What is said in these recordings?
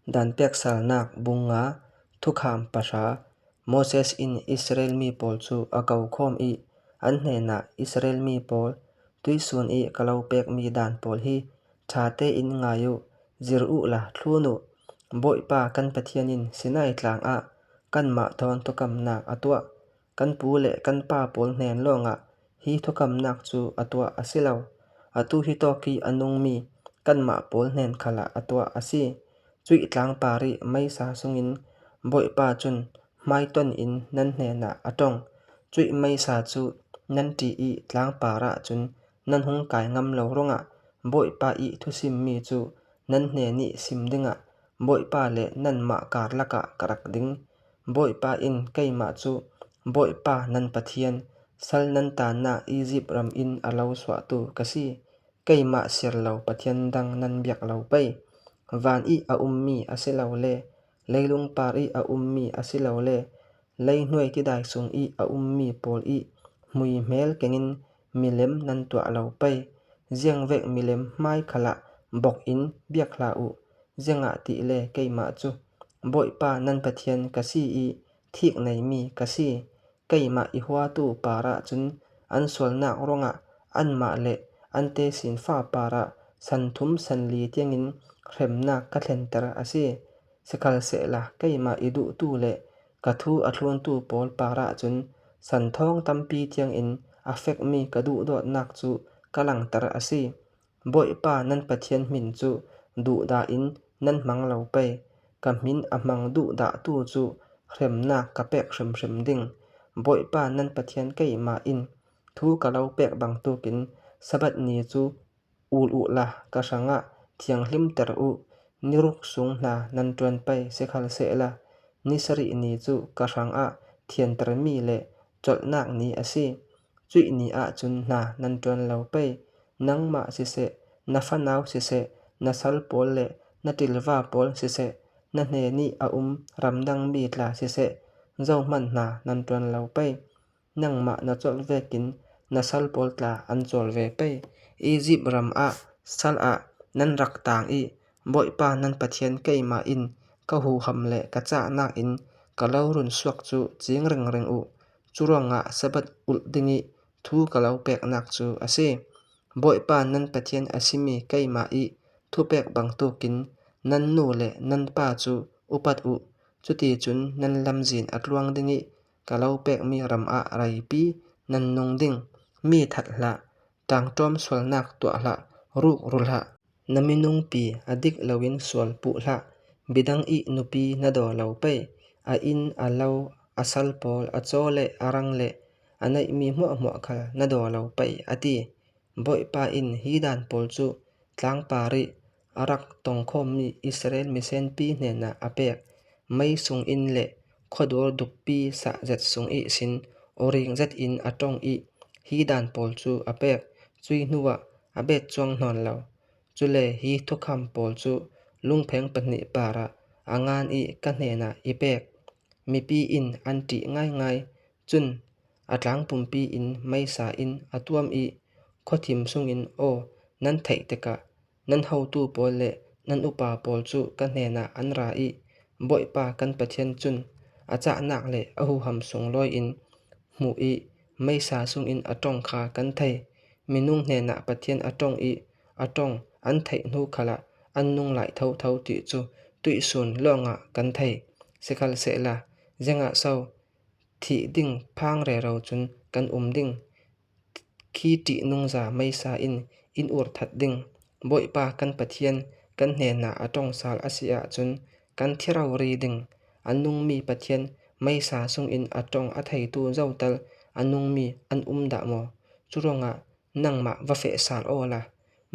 Danpek salnak bung nga, thukham pahra, Moses in Israel mi pawl cu a ko khawm i an hnenah Israel mi pawl, tuisun i ka lo pekmi dan pawl hi ṭha tein ngai u, zir u la thlun u. Bawipa kan Pathian in Sinai tlang ah kanmah thawn thukamnak a tuah. Kan pu le kan pa pawl hnen lawngah hi thukamnak cu a tuah a si lo. Atu hi tawk i a nungmi kanmah pawl hnen khal ah a tuah a si. Cuih tlangpar i meisa sungin Bawipa cun hmaitonh in nan hnenah a tong. Cuih meisa cu nan ṭih i tlangpar ah cun nan hung kai ngam lo ruangah Bawipa i thusimmi cu nan hnen i sim dingah Bawipa le nanmah karlak ah ka rak ding. Bawipa in keimah cu Bawipa nan Pathian, sal nan tannak Izipt ram in a lo suahtu ka si. Keimah sirlo pathian dang nan biak lo pei. Van i a ummi asilole leilung par i a ummi asilole leihnuai tidai cung i a ummi pawl i muihmel kengin milem nan tuah lo pei. Ziangvek milem hmai khal ah bok in biak hlah u. Ziangah ti le keimah cu Bawipa nan Pathian ka si i thik neimi ka si. Keimah i huatu par ahcun an sualnak ruangah anmah le an tesinfa par ah san thum san li tiangin hremnak ka thlenter a si. Sikhalsehla keimah i duhtu le ka thu a thluntu pawl par ahcun san thawng tampi tiangin a fekmi ka duhdawtnak cu ka langhter a si. Bawipa nan Pathian min cu duhdah in nan hmang lo pei. Ka min a hmang duhdahtu cu hremnak ka pek hrimhrim ding. Bawipa nan Pathian keimah in thu ka lo pek bantukin Sabbath ni cu ul u la ka hrangah thianghlimter u. Niruk sung hna nan ṭuan pei sikhalsehla ni sarih ni cu ka hrangah thiantermi le chawlhnak ni a si. Cuih ni ahcun hna nan ṭuan lo pei. Nangmah siseh, na fanau siseh, na sal pawl le na ṭilva pawl siseh, na hnen i a um ramdangmi tla siseh, zohhmanh hna nan ṭuan lo pei. Nangmah na cawlh vekin na sal pawl tla an cawl ve pei. Izipt ram ah sal ah nan rak taang i Bawipa nan Pathian keimah in ka huham le ka cahnak in ka lo run suak cu cing ringring u. Curuangah Sabbath ulh ding i thu ka lo peknak cu a si. Bawipa nan Pathian a simi keimah i thupek bantukin nan nu le nan pa cu upat u. Cuticun nan lamzin a tluang ding i ka lo pekmi ram ah reipi nan nung ding. Mi that hlah, ṭangṭawm sualnak tuah hlah, ruk ru hlah. Na minungpi a dik loin sual puh hlah. Midang i nupi na daw lo pei. A inn, a lo, a sal pawl, a caw le a rang le a neihmi hmuahhmuah khal na daw lo pei, a ti. Bawipa in hi dan pawl cu tlangpar i a rak tongkhawmmi Israel misenpi hnenah a pek. Mei sungin le khuadawr dukpi sahzet sung ihsin awring zet in a tong i hi dan pawl cu a pek. Cui hnuah a bet cuang hnawn lo. Cule hi thukham pawl cu lungpheng pahnih par ah a ngan i ka hnenah i pek. Mipi in an ṭih ngaingai. Cun a tlang pumpi in meisa in a tuam i khuathim sungin aw nan theih tikah nan hotu pawl le nan upa pawl cu ka hnenah an ra i Bawipa kan Pathian cun a cahnak le a huham sunglawi in hmuh i meisa sungin a tong kha kan thei. Minung hnenah Pathian a tong i a tong an theih hnu khal ah an nung lai thotho ti cu tuihsun lawngah kan thei. Sikhalsehla zengah so thih ding phang rero cun kan um ding. Khi ṭihnungza meisa in inn ur that ding. Bawipa kan Pathian kan hnenah a tong sal a si ahcun kan thiro ri ding. A nungmi Pathian meisa sungin a tong a theitu zotal a nungmi an um dah maw? Curuangah nangmah va feh sal aw la.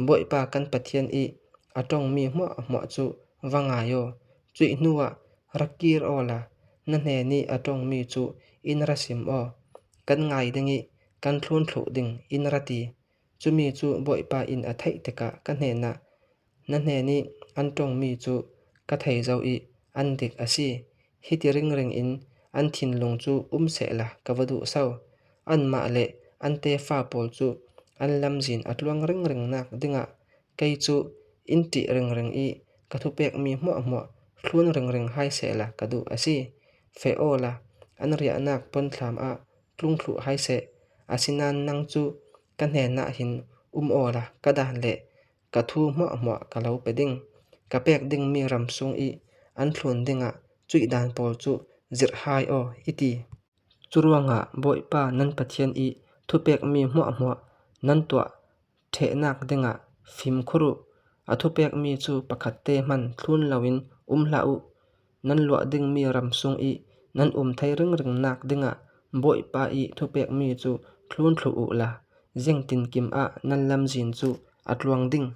Bawipa kan Pathian i a tongmi hmuahhmuah cu va ngai aw. Cuih hnuah rak kir aw la, na hnen i a tongmi cu inn ra sim aw. Kan ngai ding i kan thlunthluh ding inn ra ti. Cumi cu Bawipa inn a theih tikah ka hnenah na hnen i an tongmi cu ka thei zau i an dik a si. Hiti ringring in an thinlung cu um sehla ka va duh sau. Anmah le an tefa pawl cu an lamzin a tluang ringringnak dingah kei cu inn ṭih ringring i ka thupekmi hmuahhmuah thlun ringring hai sehla ka duh a si. Feh aw la, an riahnak puanthlam ah tlung thluh hai seh. Asinain nang cu ka hnenah hin um aw la ka dan le ka thu hmuahhmuah ka lo pe ding. Ka pek dingmi ram sung i an thlun dingah cuihdan pawl cu zirhhai aw, i ti. Curuangah Bawipa nan Pathian i thupekmi hmuahhmuah nan tuah ṭhehnak dingah fimkhur u. A thupekmi cu pakhatte hmanh thlun loin um hlah u. Nan luah dingmi ram sung i nan um thai ringringnak dingah Bawipa i thupekmi cu thlun thlu u la zingtinkim ah nan lamzin cu a tluang ding.